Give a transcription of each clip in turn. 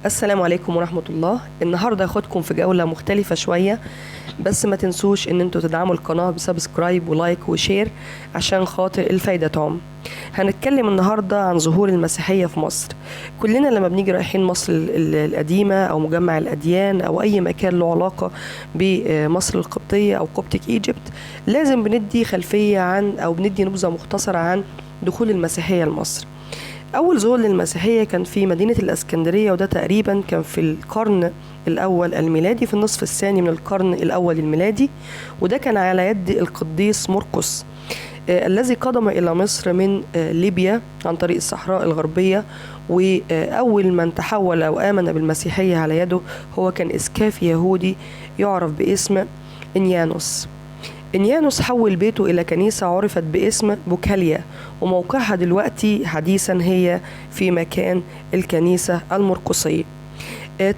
السلام عليكم ورحمة الله. النهاردة هاخدكم في جولة مختلفة شوية، بس ما تنسوش ان انتوا تدعموا القناة ب subscribe و like و share عشان خاطر الفايدة تعم. هنتكلم النهاردة عن ظهور المسيحية في مصر. كلنا لما بنيجي رايحين مصر القديمة او مجمع الأديان او اي مكان له علاقة بمصر القبطية او Coptic Egypt، لازم بندي خلفية عن او بندي نبذة مختصرة عن دخول المسيحية لمصر. أول ظهور للمسيحية كان في مدينة الإسكندرية، وده تقريبا كان في القرن الأول الميلادي، في النصف الثاني من القرن الأول الميلادي، وده كان على يد القديس مرقس الذي قدم إلى مصر من ليبيا عن طريق الصحراء الغربية. وأول من تحول أو آمن بالمسيحية على يده هو كان إسكافي يهودي يعرف باسم إنيانوس. إنيانوس حول بيته إلى كنيسة عرفت باسم بوكاليا، وموقعها دلوقتي حديثا هي في مكان الكنيسة المرقسية.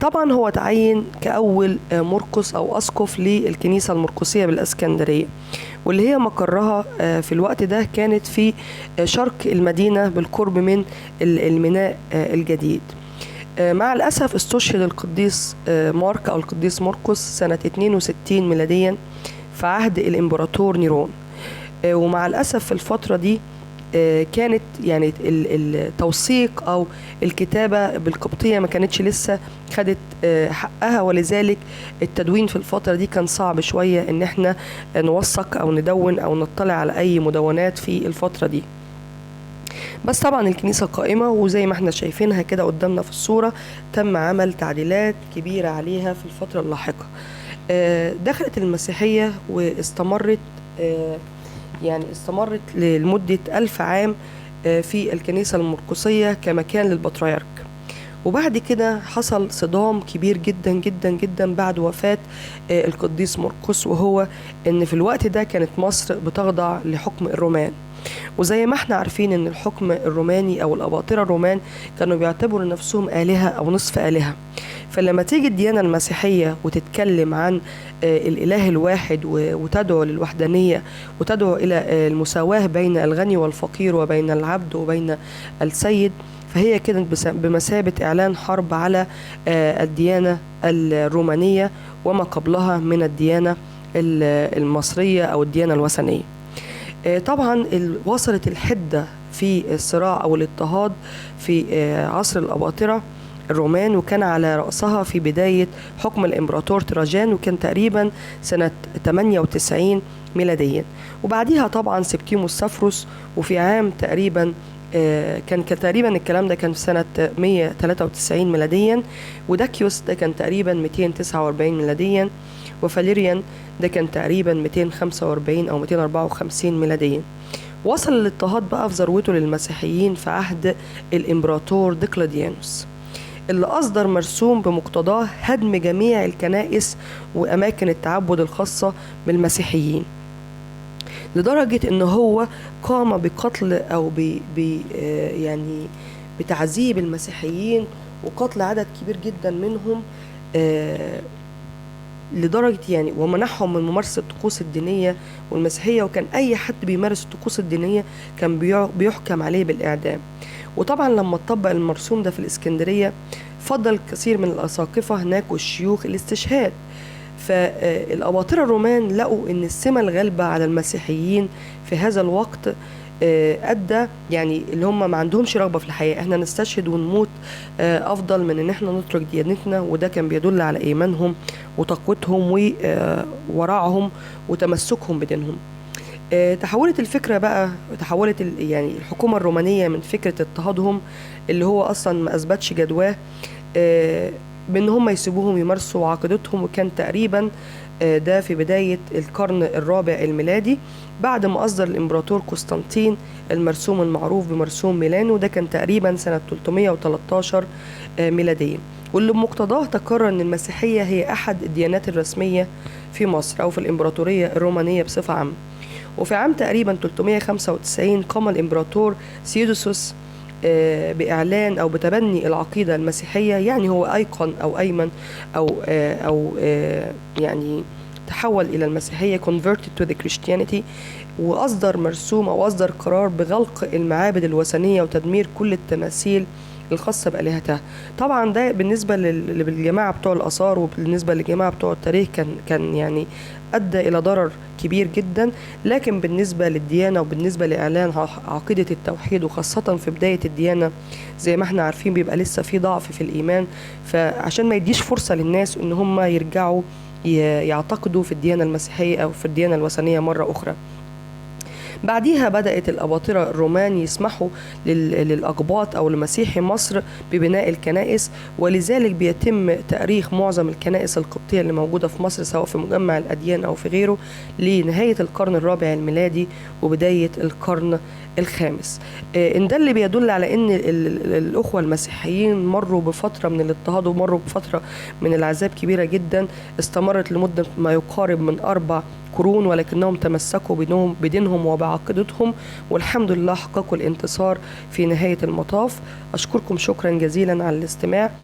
طبعا هو تعين كأول مرقس أو أسقف للكنيسة المرقسية بالإسكندرية، واللي هي مقرها في الوقت ده كانت في شرق المدينة بالقرب من الميناء الجديد. مع الأسف استشهد القديس مارك أو القديس مرقس سنة 62 ميلاديا في عهد الإمبراطور نيرون. ومع الأسف في الفترة دي كانت يعني التوثيق أو الكتابة بالقبطية ما كانتش لسه خدت حقها، ولذلك التدوين في الفترة دي كان صعب شوية إن احنا نوثق أو ندون أو نطلع على أي مدونات في الفترة دي. بس طبعا الكنيسة قائمة، وزي ما احنا شايفينها كده قدامنا في الصورة تم عمل تعديلات كبيرة عليها في الفترة اللاحقة. دخلت المسيحية واستمرت، يعني استمرت لمدة 1000 عام في الكنيسة المرقسية كمكان للبطريرك. وبعد كده حصل صدام كبير جدا جدا جدا بعد وفاة القديس مرقس، وهو ان في الوقت ده كانت مصر بتخضع لحكم الرومان. وزي ما احنا عارفين ان الحكم الروماني او الاباطرة الرومان كانوا بيعتبروا نفسهم آلهة او نصف آلهة. فلما تيجي الديانة المسيحية وتتكلم عن الإله الواحد وتدعو للوحدانية وتدعو إلى المساواة بين الغني والفقير وبين العبد وبين السيد، فهي كانت بمثابة إعلان حرب على الديانة الرومانية وما قبلها من الديانة المصرية أو الديانة الوثنية. طبعا وصلت الحدة في الصراع أو الاضطهاد في عصر الأباطرة الرومان، وكان على رأسها في بداية حكم الإمبراطور تراجان، وكان تقريبا سنة 98 ميلاديا. وبعديها طبعا سبتيموس سافروس، وفي عام تقريبا كان تقريبا الكلام ده كان في سنة 193 ميلاديا. وداكيوس ده كان تقريبا 249 ميلاديا، وفاليريان ده كان تقريبا 245 أو 254 ميلاديا. وصل الاضطهاد بقى في ذروته للمسيحيين في عهد الإمبراطور دقلديانوس، اللي أصدر مرسوم بمقتضاه هدم جميع الكنائس وأماكن التعبد الخاصة بالمسيحيين، لدرجة إن هو قام بقتل أو يعني بتعذيب المسيحيين وقتل عدد كبير جدا منهم، لدرجة يعني ومنعهم من ممارسة الطقوس الدينية والمسيحية. وكان أي حد بيمارس الطقوس الدينية كان بيحكم عليه بالإعدام. وطبعا لما اتطبق المرسوم ده في الإسكندرية فضل الكثير من الأساقفة هناك والشيوخ الاستشهاد. فالأباطرة الرومان لقوا إن السمة الغالبة على المسيحيين في هذا الوقت أدى يعني اللي هم ما عندهمش رغبة في الحياة، احنا نستشهد ونموت أفضل من إن احنا نترك ديانتنا. وده كان بيدل على إيمانهم وتقوتهم وورعهم وتمسكهم بدينهم. تحولت الفكرة بقى، تحولت يعني الحكومة الرومانية من فكرة اضطهادهم اللي هو أصلا ما أثبتش جدواه، بإن هم يسيبوهم يمارسوا عقيدتهم. وكان تقريبا ده في بداية القرن الرابع الميلادي، بعد ما أصدر الإمبراطور قسطنطين المرسوم المعروف بمرسوم ميلانو، ده كان تقريبا سنة 313 ميلاديا، واللي بمقتضاه تقرر أن المسيحية هي أحد الديانات الرسمية في مصر أو في الإمبراطورية الرومانية بصفة عامة. وفي عام تقريبا 395 قام الإمبراطور سيودوسوس بإعلان أو بتبني العقيدة المسيحية، يعني هو أيقن أو أيمن أو يعني تحول إلى المسيحية، converted to the Christianity، وأصدر مرسوم أو أصدر قرار بغلق المعابد الوثنية وتدمير كل التماثيل الخاصة بآلهتها. طبعا ده بالنسبة للجماعة بتوع الآثار وبالنسبة للجماعة بتوع التاريخ كان يعني أدى إلى ضرر كبير جدا، لكن بالنسبة للديانة وبالنسبة لإعلان عقيدة التوحيد، وخاصة في بداية الديانة زي ما احنا عارفين بيبقى لسه في ضعف في الإيمان، فعشان ما يديش فرصة للناس إن هم يرجعوا يعتقدوا في الديانة المسيحية أو في الديانة الوثنية مرة أخرى. بعديها بدأت الأباطرة الرومان يسمحوا للأقباط أو لمسيحي مصر ببناء الكنائس، ولذلك بيتم تأريخ معظم الكنائس القبطية اللي موجودة في مصر سواء في مجمع الأديان أو في غيره لنهاية القرن الرابع الميلادي وبداية القرن الخامس. إن ده اللي بيدل على إن الأخوة المسيحيين مروا بفترة من الاضطهاد ومروا بفترة من العذاب كبيرة جدا استمرت لمدة ما يقارب من 4 قرون، ولكنهم تمسكوا بدينهم وبعقيدتهم، والحمد لله حققوا الانتصار في نهاية المطاف. أشكركم شكرا جزيلا على الاستماع.